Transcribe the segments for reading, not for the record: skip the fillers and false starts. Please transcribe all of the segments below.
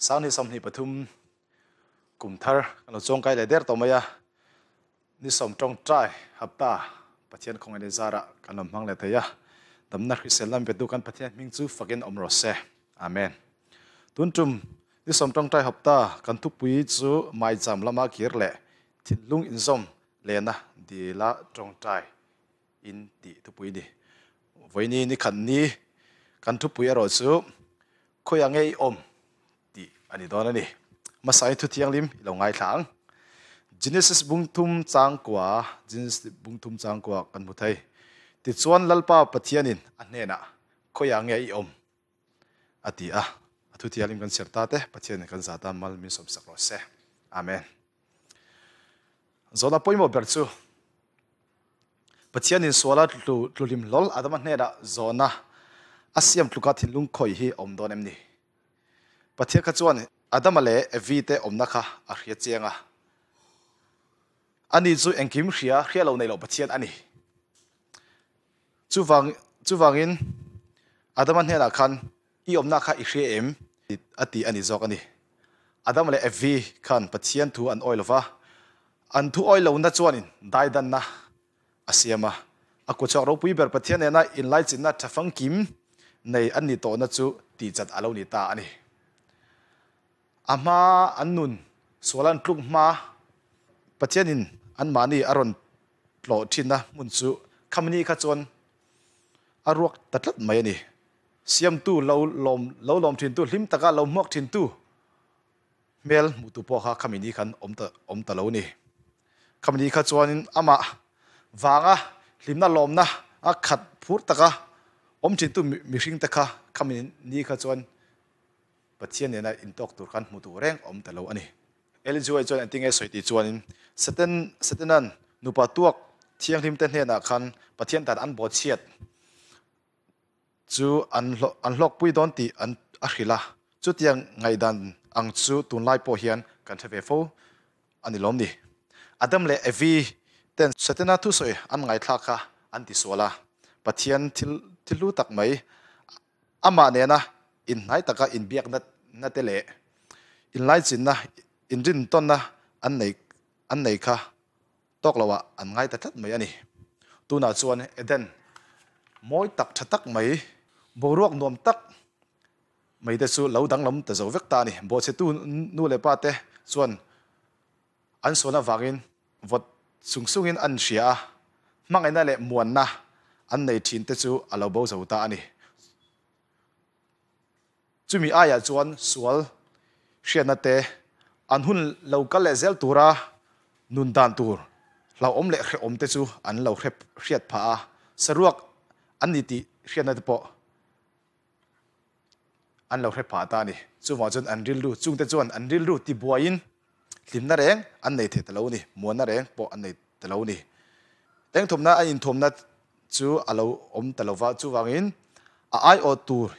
Sanghnih 23 kum thar kan lo chuangkai leh der tawh mai a, ni sawm tawngtai hapta Pathian khawngaih leh zarah kan lo hmang leh thei a, damna hrisel lam petu kan Pathian hming chu fakin awm rawh se. Amen. Tun tum ni sawm tawngtai hapta kan thupui chu maicham lama kir leh thinlung inzawm lehna dila tawngtai in tih thupui ni. Vawiini ni khat ni kan thupui erawh chu khawiah nge i awm tih a ni dawn a ni. Hmasain thu thianghlim i lo ngaithla ang. Genesis bungthum changkua, Genesis bungthum changkua kan hmu thei. Tichuan Lalpa Pathianin a hnenah, Khawiah nge i awm? a ti a. A thu thianghlim kan chhiar ta te, Pathianin kan zat a, mal min sawmsak rawh se. Amen. Zawhna pawimawh ber chu Pathianin suala tlu tluhlim hlawl Adama hnenah zawhna a siam tluka thinlung khawih hi a awm dawn em ni? Pathian kha chuan Adama leh Evi te awmna kha a hria chiang a. Ani chu engkim hria hria lo nei loh Pathian a ni. Chuvang chuvangin Adama hnenah khan I awmna kha i hria em? a ti a ni zawk a ni. Adama leh Evi khan Pathian thu an awi lo va, an thu awi lohna chuanin daidanna a siam a. A kuchhuak ropui ber Pathian nena inlaichinna tha fangkim nei an ni tawhna chu tihchat a lo ni ta a ni. A hma an nun sual an tluk hma Pathianin anmahni a rawn tlawh thinna hmun chu khamni kha chuan a ruak ta tlat mai a ni. Siamtu lo lawm lo lawm thintu hlim taka lo hmuak thintu hmel hmuhtu pawh kha khami ni khan awm ta awm ta lo ni. Khami ni kha chuanin amah vanga hlimna lawmna a khat phur taka awm thintu mihring te kha khami ni kha chuan Pathian nena intawk tur khan hmu tur reng awm ta lo a ni. Elijuai chuan engtin nge sawi tih chuanin Satan Satanan nupa tuak thianghlim te hnenah khan Pathian tan an bawhchhiat chu an an hlawkpui dawn tih an a hrilh a, chutiang ngaihdan ang chu tunlai pawh hian kan hre ve fo a ni lawm ni. Adam leh Evi ten Setana thusawi an ngaithlak kha an tisual a, Pathian thil thil hlu tak mai amah nena inhnai taka inbiakna na te leh inlaichinna inrintawnna an nei an nei kha tawk lo ah an ngai ta tlat mai a ni. Tunah chuan Eden mawi tak tha tak mai, boruak nuam tak mai te chu lo danglam ta zo vek ta a ni. Bawhchhetu nu leh pa te chuan an sual avangin vawt sung sungin an hria a, hmangaihna leh muanna an nei thin te chu a lo bo zo ta a ni. Chumi aiah chuan sual hriatna te, an hun lo kal leh zel tura nun dan tur hlauhawm leh hrehawm te chu an lo hriat phah a, saruak an ni tih hriatna te pawh an lo hre phah ta a ni. Chuvang chuan an rilru, chungte chuan an rilru tibuaiin hlimna reng an nei thei ta lo a ni, muanna reng pawh an nei ta lo a ni. Eng thawmna an inthawmna chu a lo awm ta lo va, chuvangin a aiawh tur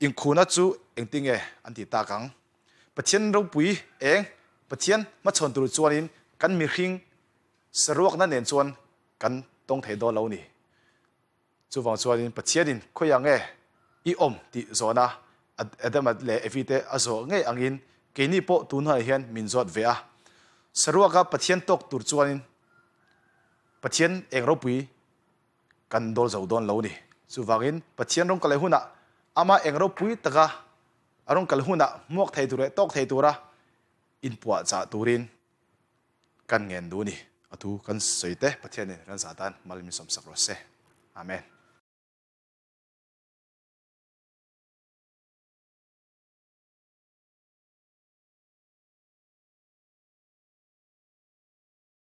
Inkhuna chu engtinge an tih tak ang? Pathian ropui eng Pathian hmachhawn tur chuanin kan mihring saruakna nen chuan kan tawng thei dawn lo ni. Chuvang chuanin Pathianin khawiah nge i awm tih zawhna Adama leh Evi te a zawh ngei angin keini pawh tunhnuaiah hian min zawt ve a. Saruaka Pathian tawk tur chuanin Pathian eng ropui Kan dawl zo dawn lo ni. Chuvangin Pathian rawng kal leh hunah ama eng ropui taka a rawng kal hunah hmuak thei tur leh tawk thei tura inpuahchah turin kan ngen duh ni. A thu kan sawi te Pathianin kan zah tan mal min sawmsak rawh se. Amen.